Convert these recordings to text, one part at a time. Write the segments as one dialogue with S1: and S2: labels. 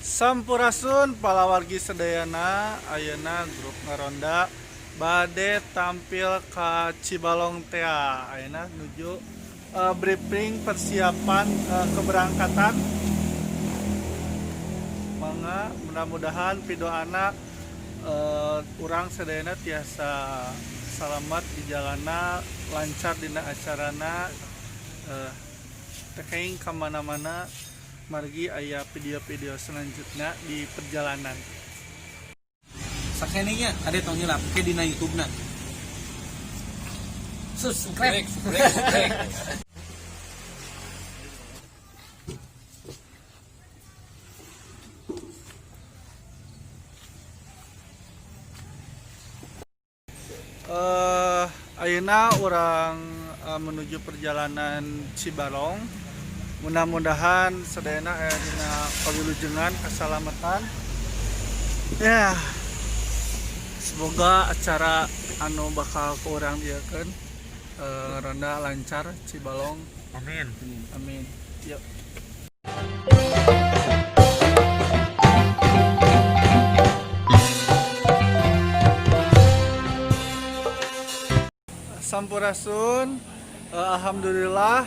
S1: Sampurasun palawargi sedayana. Ayeuna grup Ngaronda bade tampil ka Cibalong tea. Ayeuna nuju briefing persiapan keberangkatan. Mangga, mudah-mudahan pidoana urang sadayana tiasa salamat di jalana, lancar dina acarana, teu kenging kamana-mana, margi aya video-video selanjutnya di perjalanan.
S2: Sakeninya kade tong hilap ke dina YouTube na. Subscribe. Subscribe.
S1: Ayeuna urang menuju perjalanan Cibalong. Mudah-mudahan sadayana aya dina kawilujengan, keselamatan. Ya. Semoga acara anu bakal ku urang dieukeun ronda lancar Cibalong.
S2: Amin.
S1: Amin. Yuk. Sampurasun. Alhamdulillah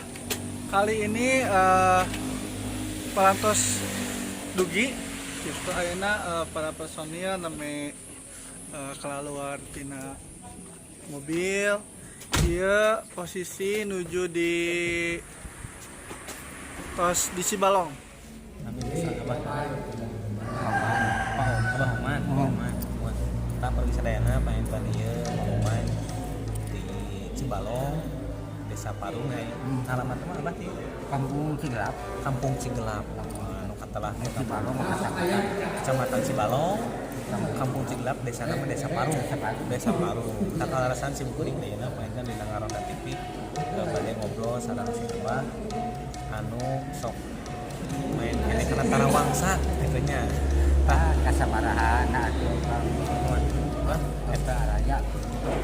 S1: kali ini parantos dugi gitu. Ayeuna para personil nami keluar tina mobil. Ieu posisi nuju di tos di Cibalong.
S2: Amin bisa Abah. Pak Abah Oman, Oman. Tak pergi sadayana panginten ieu Oman di Cibalong, Desa Parung ai. Alamat mah Abah di
S3: Kampung Cigelap.
S2: Kampung Cigelap. Anu katelah
S3: Cibalong.
S2: Kecamatan Cibalong, Kampung Cigelap, desa nama Desa Parung. Desa Parung. Kakalaresan sim kuring ayeuna panginten di Ngaronda TV bade ngobrol sareng si Abah anu sok main keneh kana Tarawangsa kitu nya. Tah,
S3: Ah, kasabarahan atuh Kang.
S2: Wah,
S3: Eta raya.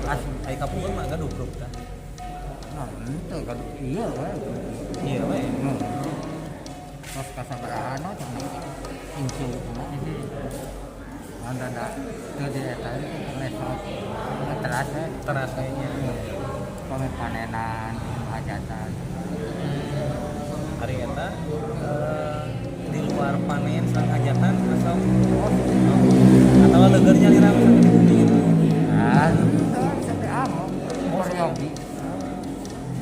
S3: Langsung
S2: ai kapungkur mah gaduh grup tah.
S3: Nah, henteu kan iya we.
S2: Iya we.
S3: Terus kasabarahan cenah incu. Anda da teu di eta lesot. Teras we.
S2: Teras nya.
S3: Pami panenan, hajatan.
S2: Hari eta di luar panen sareng hajatan atau atau leugeurnya nyalira misalnya di bumi gitu.
S3: Ah, henteu sampai amok. Peryogi.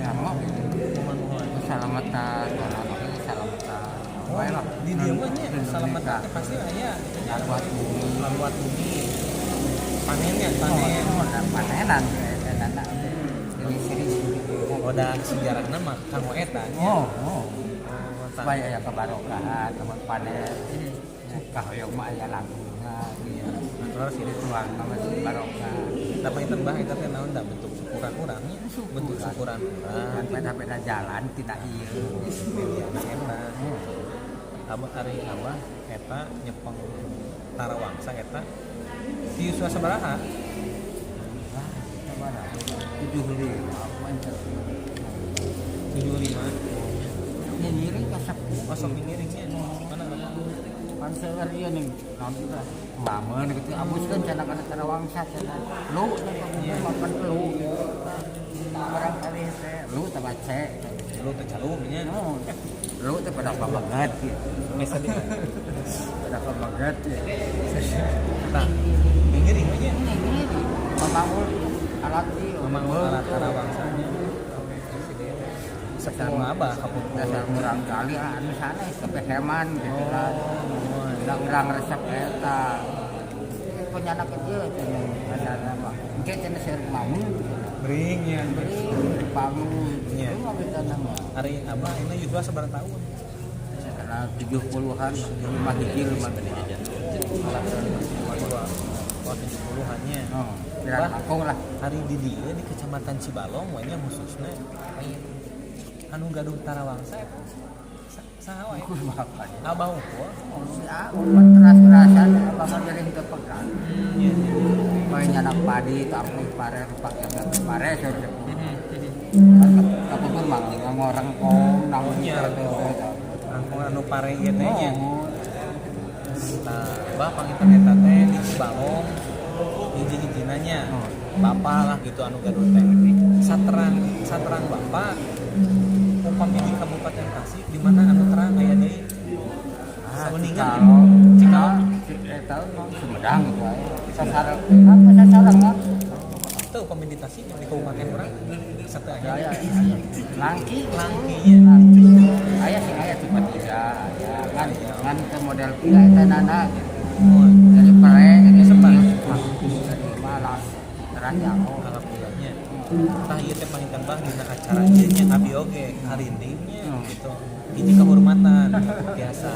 S3: Ya amok gitu.
S2: Muhun-muhun.
S3: Salamatan, orang salamatan.
S2: Oh,
S3: Wae lah.
S2: di dieu mah nya salamatan teh pasti aya gitu nya.
S3: Laluat bumi.
S2: Laluat bumi. Panennya panen.
S3: Oh, nah, panenan eta na. Ini serius.
S2: Oh, da sejarahna mah kanggo eta nya.
S3: Oh, oh.
S2: Oh, tah.
S3: Supaya aya kebarokahan, tempat panen. Kahoyong mah aya langkungan.
S2: Iya. Terus
S3: Jadi tuang nama barokah.
S2: Tapi itu bah eta teh naon da bentuk syukuran urang nya. Bentuk syukuran urang.
S3: Dan beda-beda jalan tidak iya.
S2: Mediana eta. Abah ari abah eta nyepeng Tarawangsa eta di yuswa sabaraha?
S3: Wah, sabaraha? 75 apa ente?
S2: 75.
S3: Nyiring ka sepuh.
S2: Oh, sok ngiringnya. Mana mana?
S3: Pan seueur ieu ning naon juga. Mameun gitu abuskeun cenah kana Tarawangsa cenah. Lu
S2: Iya.
S3: makan lu gitu. Barangkali teh lu teh bace.
S2: Lu teh calung nya.
S3: Oh, lu teh pada pameget gitu.
S2: Mesa di.
S3: Pada pameget ya.
S2: Tah, ngiring we nya.
S3: Ini membangun alat ieu.
S2: Memang alat Tarawangsanya. Sepuh abah kapungkur.
S3: Dasar murang kali anu sanes kepeheman gitu kan.
S2: Oh,
S3: Da urang resep eta. Penyanak kecil cenah dasarna mah. Engke cenah seueur bangun.
S2: Beringnya.
S3: Beri bangun.
S2: Iya.
S3: Itu mah kita nama.
S2: Ari abah ini yuswa sabaraha tahun?
S3: Setelah 70-an, 75 hiji lima.
S2: Oh, 70-annya.
S3: Oh, kira langkung lah.
S2: Hari di dieu di Kecamatan Cibalong we nya khususna anu gaduh Tarawangsa eta saha wae?
S3: Ku bapak.
S2: Abah unggul.
S3: Oh, si Abah teras-terasan abah mah jadi teu pegang.
S2: Iya.
S3: Poe nyanak padi, tampung pare, rupak yang pare, sore. Kapungkur mah nganggo rengkong naon
S2: Nya,
S3: gitu.
S2: Rangkong anu pare ieu teh nya.
S3: Oh.
S2: Nah, bah panginten eta teh di Cibalong hiji-hijina nya. Bapak lah gitu anu gaduh teh. Saterang saterang bapak upami di Kabupaten Tasik di mana anu terang aya deui?
S3: Ah,
S2: Sauningan.
S3: Cikalong.
S2: Cikalong.
S3: Eta mah Sumedang gitu aya. Sasarang. Apa sasarang kan?
S2: Itu upami di Tasik di kabupaten urang satu
S3: Aya,
S2: aya.
S3: aya. Langki.
S2: Langki nya.
S3: Langki. Aya sing aya tipe tiga aya. Ngan ngan ke model kieu eta nana gitu.
S2: Oh,
S3: Jadi pere jadi
S2: Sepan.
S3: Jadi malas terang ya. Oh.
S2: Alhamdulillahnya. Tah ieu teh panginten bah dina acara ieu nya abi oge karindingnya gitu. Hiji kehormatan biasa.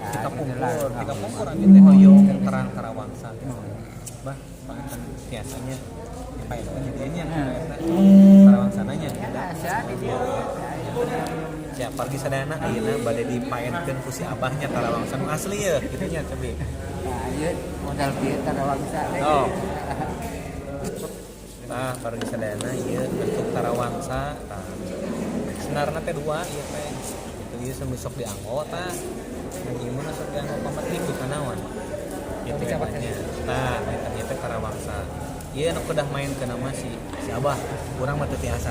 S2: Tika pungkur abi teh hoyong terang tarawangsa gitu. Bah panginten biasanya dipaenkeun di dieu nya eta tarawangsana nya.
S3: Ya, asa di dieu.
S2: Ya, pargi sadayana ayeuna bade dipaenkeun ku si abahnya tarawangsa nu asli ye kitu nya cobi.
S3: Nah, ieu model kieu tarawangsa.
S2: Oh. Nah, pargi sadayana ieu bentuk tarawangsa. Tah. Senarna teh dua ieu teh. Gitu ieu nu sok dianggo tah. Dan ieu mah nu sok dianggo pametik gitu naon. Gitu nya. Nah, eta ieu teh tarawangsa. Ieu nu kedah main ke nama si si Abah, urang mah teu tiasa.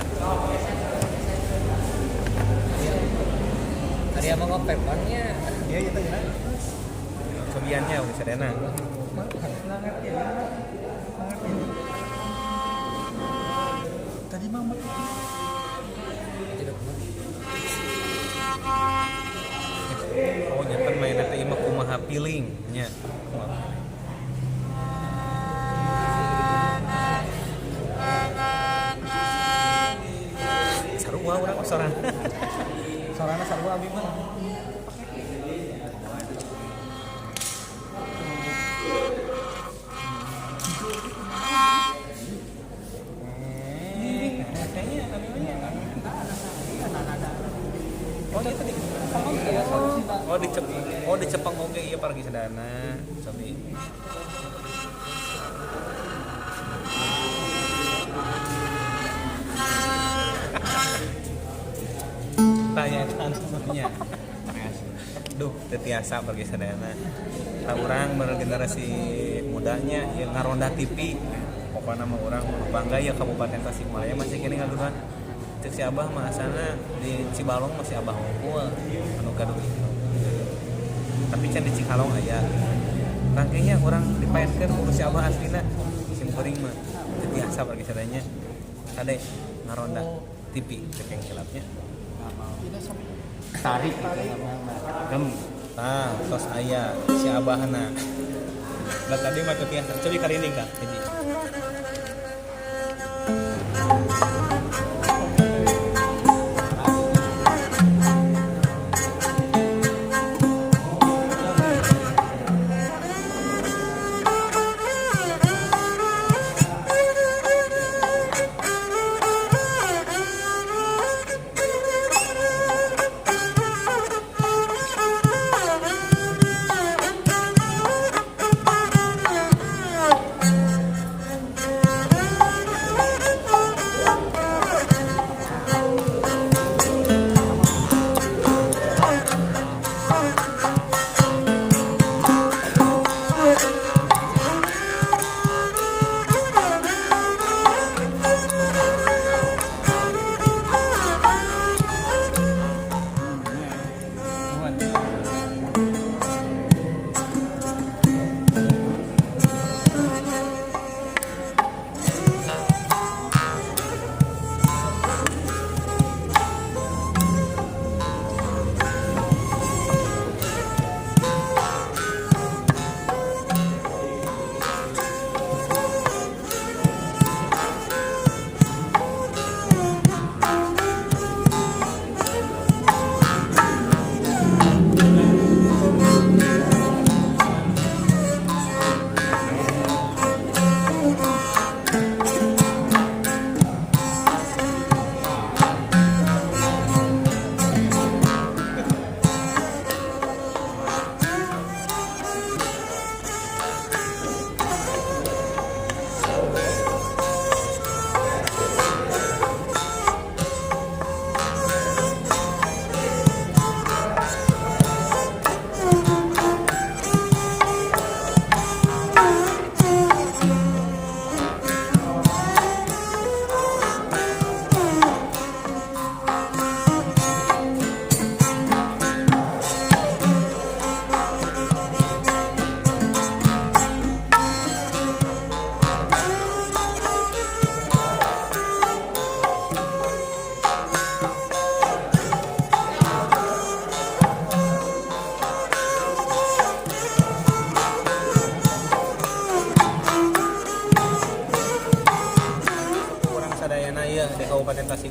S4: Tadi abang ngopepannya.
S2: Iya gitu ya. Cobiannya bisa sadayana.
S1: Tadi mah
S2: Oh, nyata mainnya teh ieu mah kumaha feeling nya. Kumaha feeling. Sarua urang mah sorana. Sorana sarua abi mah. Eh, kayaknya abi mah nya. Oh, itu di Oh, di oh di Cepeng oge ieu pargi sadana. Cobi. Tanya nya. Duh, teu tiasa pargi sadayana. Tah urang generasi mudanya ieu ngaronda TV. Pokokna mah urang bangga ya Kabupaten Tasikmalaya masih kene ngaduhan. Cek si Abah mah asana di Cibalong masih Abah wungkul anu gaduh itu. Tapi can di Cikalong aya. Rangkainya urang dipaenkeun ku si Abah aslina. Sim kuring mah teu tiasa pargi sadayana. Kade ngaronda TV cek yang kilapnya.
S3: Tarik gitu gem.
S2: Nah, tos aya si Abahna. Lah tadi mah teu tiasa. Cobi karinding tah hiji.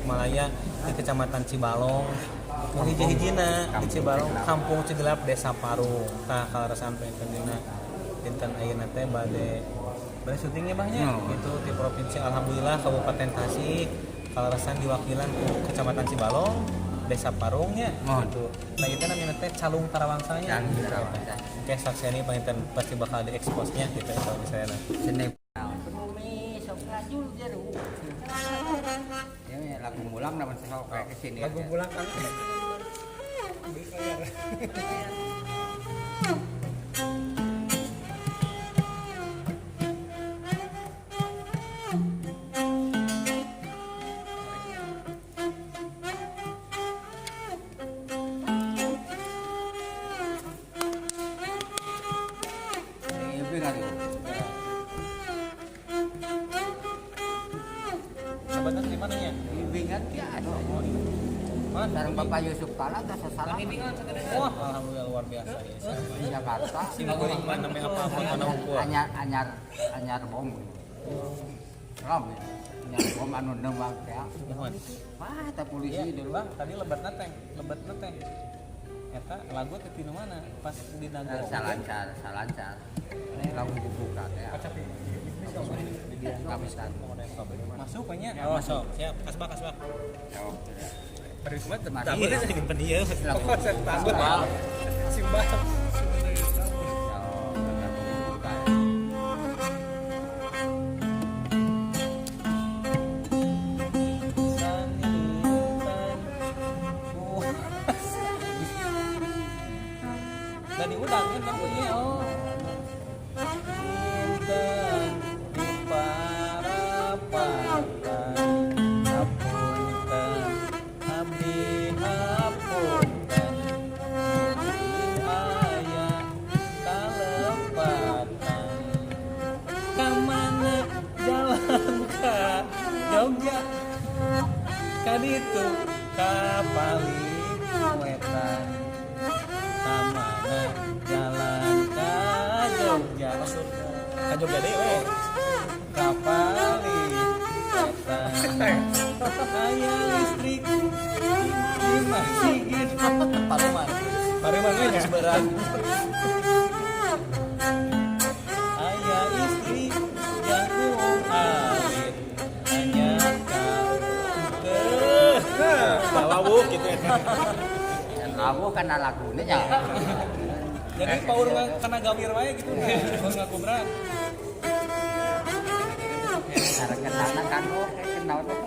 S2: Tasikmalaya di Kecamatan Cibalong. Nu hiji-hijina di Cibalong, Kampung Cigelap, Desa Parung. Tah, kaleresan panginten dina dinten ayeuna teh bade bade syutingnya, Bah, nya gitu di provinsi, alhamdulillah Kabupaten Tasik, kaleresan diwakilan ku Kecamatan Cibalong, Desa Parungnya gitu. Nah, itu namanya teh Calung Tarawangsanya.
S3: Calung Tarawangsa.
S2: Oke, saksiani panginten pasti bakal dieksposnya gitu ya kalau misalnya.
S3: Seni. Bumi sok ngajul jeru. Ya lagu mulang namun sok kayak kesini.
S1: Lagu pulang kan.
S3: Ini kan.
S2: Sahabatnya di mana ya?
S3: Bimbingan ya.
S2: Mana?
S3: Sareng Bapak Yusuf Kala teh sasalah.
S2: Wah, alhamdulillah luar biasa ya. Siapa?
S3: Di Jakarta.
S2: Si goreng mana namanya apa apa mana ukur.
S3: Anyar anyar anyar bom. Rom. Anyar bom anu nembak teh.
S2: Mohon.
S3: Wah, teh polisi
S2: Iya,
S3: dulu.
S2: Bang, tadi lebatna teh, lebatna teh. Eta lagu teh tinu mana? Pas di Nago.
S3: Salancar, salancar. Lagu dibuka teh. Kamisan.
S2: Masuk kayaknya. Oh, sok. Siap. Kasbak, kasbak.
S1: Bari kumaha teh?
S3: Masuk.
S2: Iya, nyimpen ieu.
S3: Lagu
S1: Oh, saya takut. Simbah.
S3: Lagu dibuka.
S2: Dan diundang kan punya oh. Intan di parapatan, hapunten abdi hapunten, aya kalepatan, kamana jalan ka Jogja, kaditu ka Paliwetan, kamana jalan ka Jogja, ka Jogja deh we, ka Paliwetan, aya listrik di masjid Paruman,
S1: Paruman we nya.
S2: berat, aya istri jangkung alit hanya ke lawuh gitu ya.
S3: Lagu karena lagunya ya.
S2: Jadi paur kena gawir wae gitu, paur ngakubra.
S3: Cara ke sana kan oh kayak kenal tuh.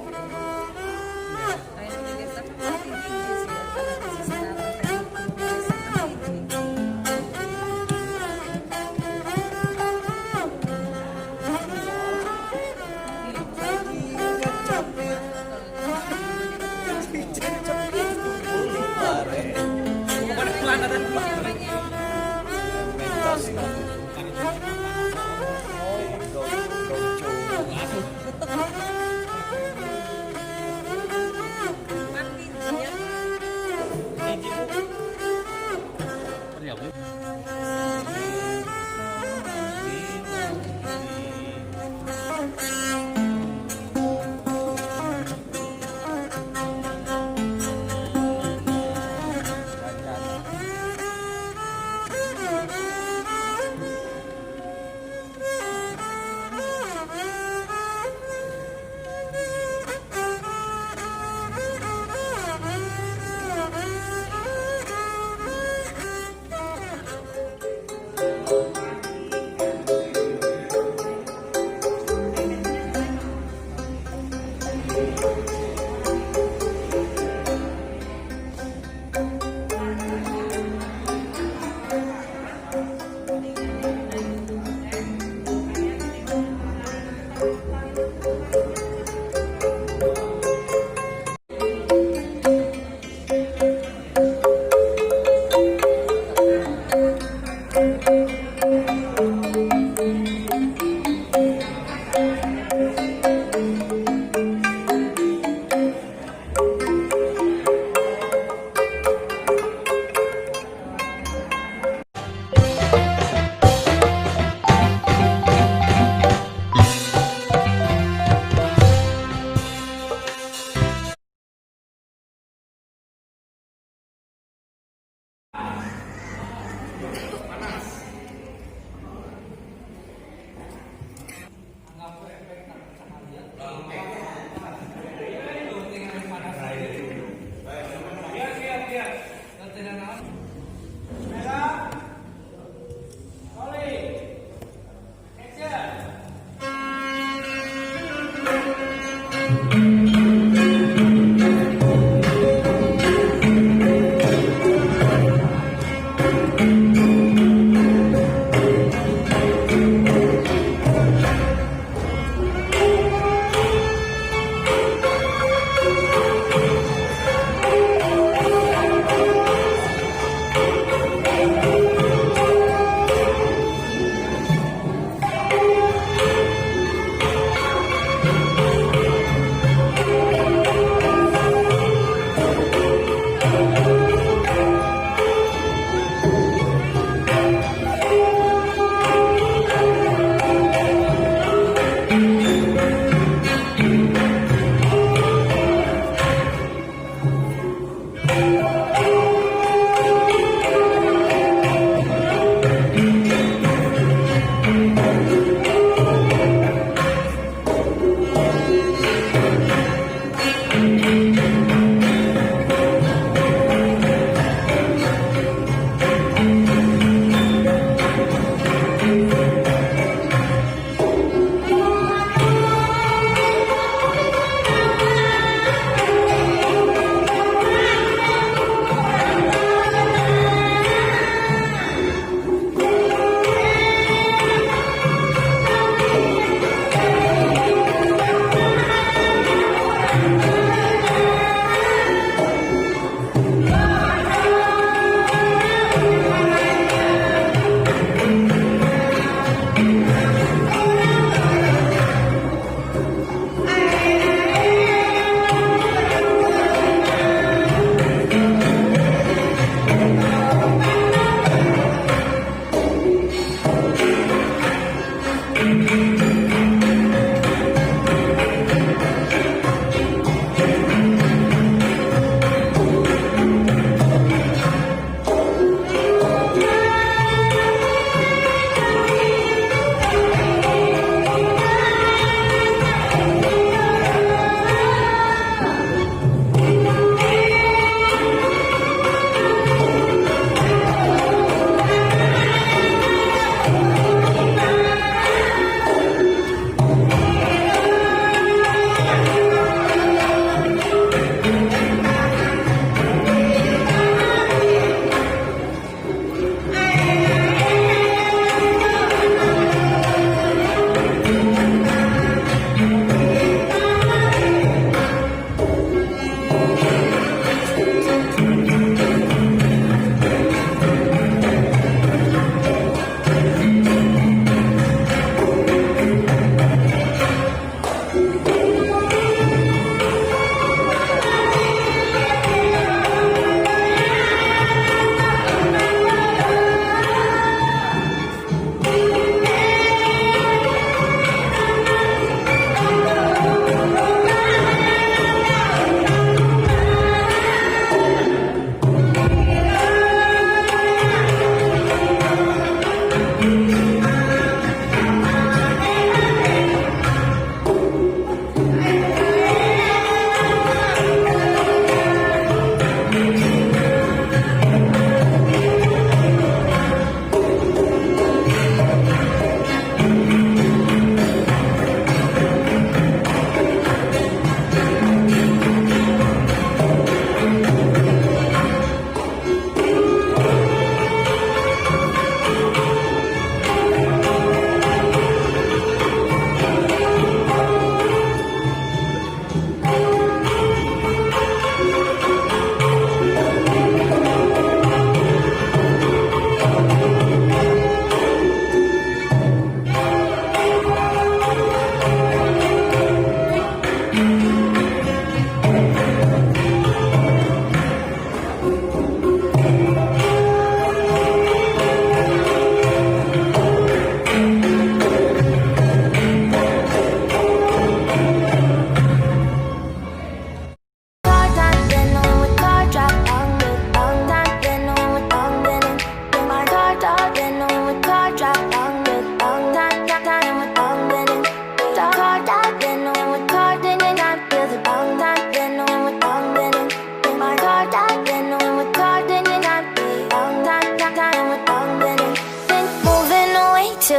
S3: Thank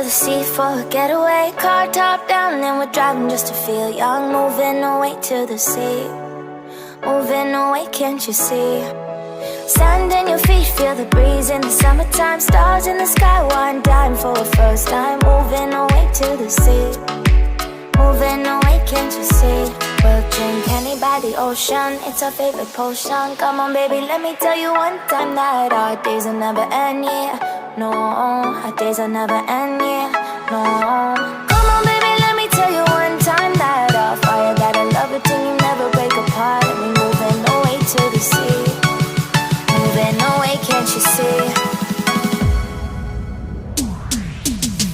S4: to the sea for a getaway. Car top down and we're driving just to feel young. Moving away to the sea. Moving away, can't you see? Sand in your feet, feel the breeze in the summertime. Stars in the sky, one dime for a first time. Moving away to the sea. Moving away, can't you see? We'll drink honey by the ocean. It's our favorite potion. Come on, baby, let me tell you one time that our days will never end, yeah. No, our days will never end, yeah. No. Come on, baby, let me tell you one time that our fire got a love it till you never break apart. And we moving away to the sea. Moving away, can't you see?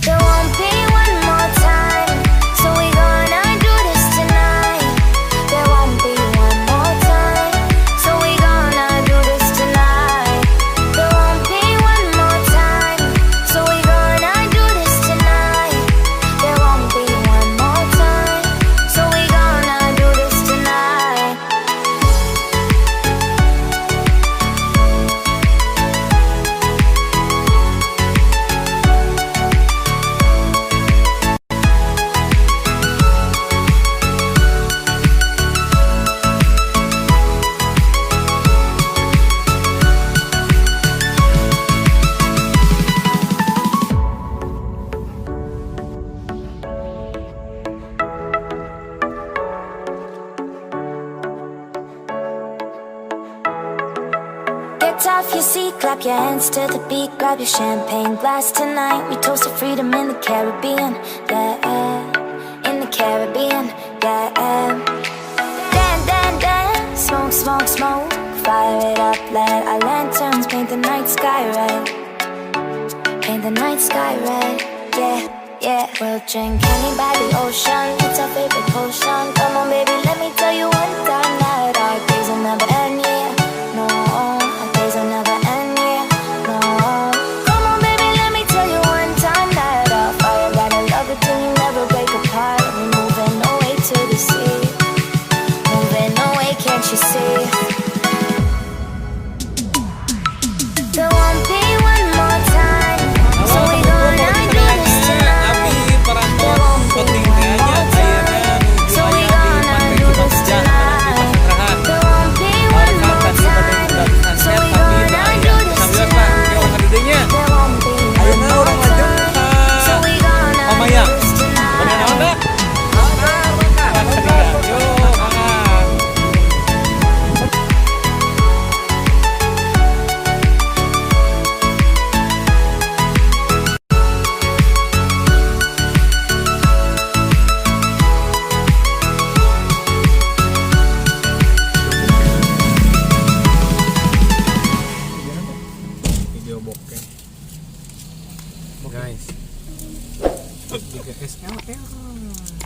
S4: There won't be one more time, so we gonna do this tonight. There won't be one more time, so we gonna do this tonight. There won't be one more time, so we gonna do this tonight. There won't be one more time, so we gonna do this tonight. Get off your seat, clap your hands to the beat, grab your champagne glass tonight. We toast to freedom in the Caribbean, yeah. In the Caribbean, yeah. Dan, dan, dan, smoke, smoke, smoke. Fire it up, let our lanterns paint the night sky red. Paint the night sky red, yeah. We'll drink honey by the ocean, it's our favorite potion. Come on, baby, let me tell you one time that our days will never end, yeah. No, our days will never end, yeah. No. Come on, baby, let me tell you one time that our fire got a love it till you never break apart. And we're moving away to the sea. Moving away, can't you see? There won't be one more time, so we gonna do this tonight. There won't be one more time, so we gonna do this tonight. There won't be one more time, so we gonna do this tonight. There won't be one more time, so we gonna do this tonight.
S2: Yo, mangga. Video bokeh, guys. 3 SLR.